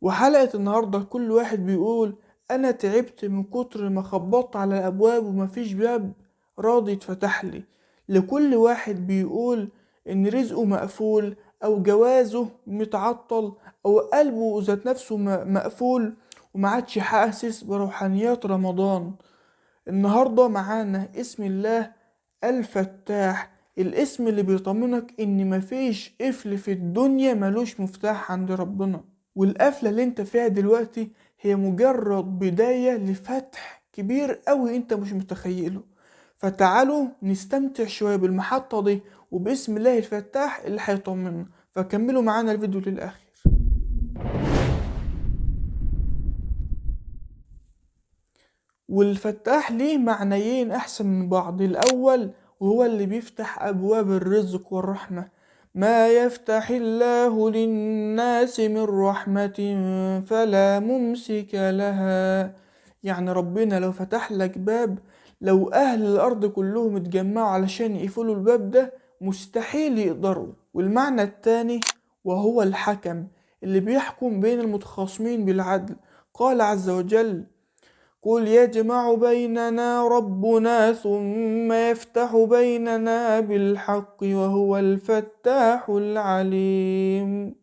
وحلقة النهاردة كل واحد بيقول أنا تعبت من كتر ما خبطت على الأبواب ومفيش باب راضي يتفتح لي. لكل واحد بيقول إن رزقه مقفول أو جوازه متعطل أو قلبه ذات نفسه مقفول ومعادش حاسس بروحانيات رمضان. النهاردة معانا اسم الله الفتاح، الاسم اللي بيطمنك إن مفيش قفل في الدنيا ملوش مفتاح عند ربنا. والقفلة اللي انت فيها دلوقتي هي مجرد بداية لفتح كبير قوي انت مش متخيله. فتعالوا نستمتع شوية بالمحطة دي وباسم الله الفتاح اللي هيطمنا، فكملوا معانا الفيديو للآخر. والفتاح ليه معنيين أحسن من بعض. الأول وهو اللي بيفتح أبواب الرزق والرحمة، ما يفتح الله للناس من رحمة فلا ممسك لها. يعني ربنا لو فتح لك باب، لو أهل الأرض كلهم اتجمعوا علشان يقفلوا الباب ده مستحيل يقدروا. والمعنى الثاني وهو الحكم اللي بيحكم بين المتخاصمين بالعدل. قال عز وجل: قل يجمع بيننا ربنا ثم يفتح بيننا بالحق وهو الفتاح العليم.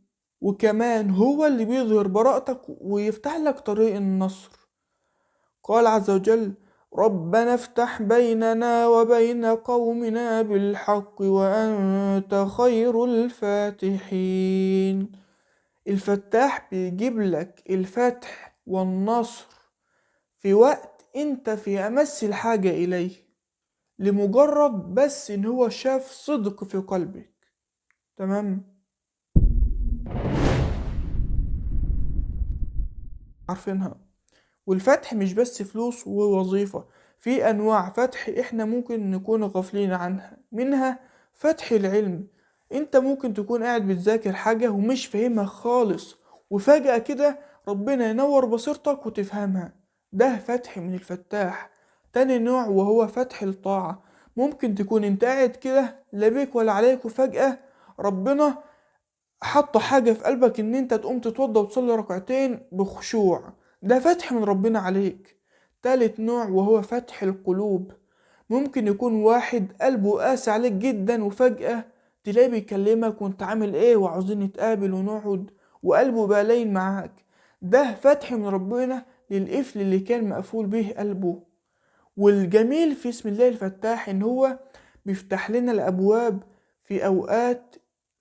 وكمان هو اللي بيظهر براءتك ويفتح لك طريق النصر. قال عز وجل: ربنا افتح بيننا وبين قومنا بالحق وأنت خير الفاتحين. الفتاح بيجيب لك الفتح والنصر في وقت انت في امس الحاجة اليه، لمجرد بس ان هو شاف صدق في قلبك. تمام؟ عارفينها. والفتح مش بس فلوس ووظيفة، في انواع فتح احنا ممكن نكون غافلين عنها، منها فتح العلم. انت ممكن تكون قاعد بتذاكر حاجة ومش فاهمها خالص، وفجأة كده ربنا ينور بصيرتك وتفهمها. ده فتح من الفتاح. تاني نوع وهو فتح الطاعة. ممكن تكون انت قاعد كده لا بيك ولا عليك، وفجأة ربنا حط حاجة في قلبك ان انت تقوم تتوضى وتصلي ركعتين بخشوع. ده فتح من ربنا عليك. تالت نوع وهو فتح القلوب. ممكن يكون واحد قلبه قاسي عليك جدا، وفجأة تلاقيه بيكلمك وانت عامل ايه وعاوزين نتقابل ونقعد، وقلبه بقى لين معاك. ده فتح من ربنا للقفل اللي كان مقفول به قلبه. والجميل في اسم الله الفتاح ان هو بيفتح لنا الابواب في اوقات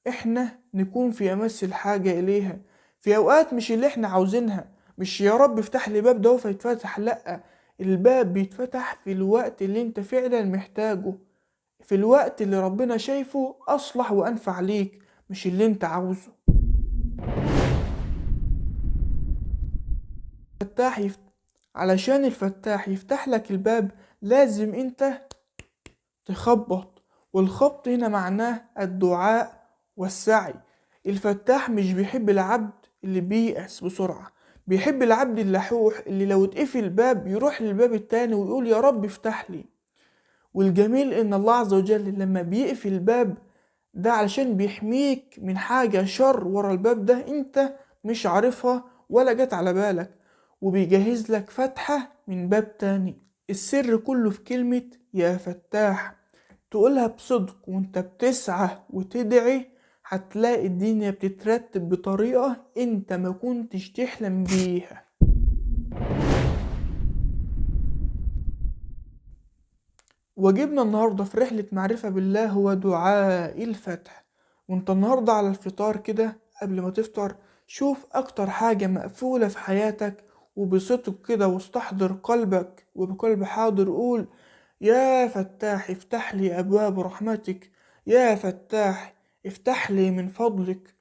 احنا نكون في امس الحاجة اليها، في اوقات مش اللي احنا عاوزينها. مش يا رب افتح لي باب ده فيتفتح، لا، الباب بيتفتح في الوقت اللي انت فعلا محتاجه، في الوقت اللي ربنا شايفه اصلح وانفع ليك، مش اللي انت عاوزه. علشان الفتاح يفتح لك الباب لازم انت تخبط، والخبط هنا معناه الدعاء والسعي. الفتاح مش بيحب العبد اللي بيأس بسرعة، بيحب العبد اللحوح اللي لو اتقفل الباب يروح للباب التاني ويقول يا رب افتح لي. والجميل ان الله عز وجل لما بيقفل الباب ده علشان بيحميك من حاجة شر ورا الباب ده انت مش عارفها ولا جت على بالك، وبيجهز لك فتحة من باب تاني. السر كله في كلمة يا فتاح، تقولها بصدق وانت بتسعى وتدعي، هتلاقي الدنيا بتترتب بطريقة انت ما كنتش تحلم بيها. واجبنا النهاردة في رحلة معرفة بالله هو دعاء الفتح. وانت النهاردة على الفطار كده قبل ما تفطر، شوف اكتر حاجة مقفولة في حياتك وبصدق كده، واستحضر قلبك وبقلب حاضر قول يا فتاح افتح لي أبواب رحمتك، يا فتاح افتح لي من فضلك.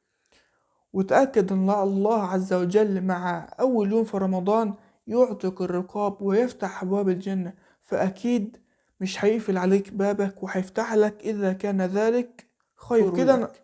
وتأكد أن الله عز وجل مع أول يوم في رمضان يعتق الرقاب ويفتح أبواب الجنة، فأكيد مش هيقفل عليك بابك وهيفتح لك إذا كان ذلك خير لك.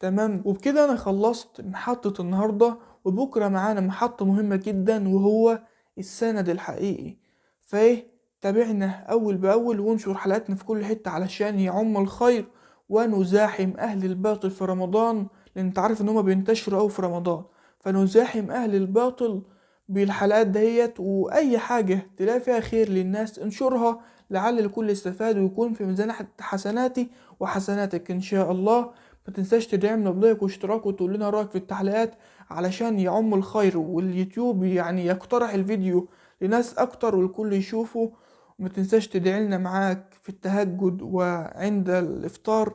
تمام. وبكده أنا خلصت محطة النهاردة، وبكرة معانا محطة مهمة جدا وهو السند الحقيقي. فإيه، تابعنا أول بأول وانشر حلقاتنا في كل حتة علشان يعم الخير ونزاحم أهل الباطل في رمضان، لأن انت عارف إن هما بينتشروا أوي في رمضان. فنزاحم أهل الباطل بالحلقات دهيت. وأي حاجة تلاقي فيها خير للناس انشرها، لعل الكل يستفاد ويكون في ميزان حسناتي وحسناتك إن شاء الله. ما تنساش تدعمنا ب like واشتراك وتقول لنا رأيك في التعليقات علشان يعم الخير، واليوتيوب يعني يقترح الفيديو لناس أكتر والكل يشوفه. وما تنساش تدعي لنا معاك في التهجد وعند الإفطار،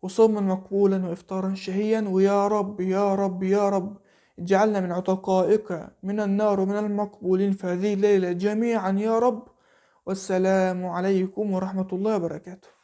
وصوما مقبولا وإفطارا شهيا. ويا رب يا رب يا رب اجعلنا من عتقائك من النار ومن المقبولين في هذه الليلة جميعا يا رب. والسلام عليكم ورحمة الله وبركاته.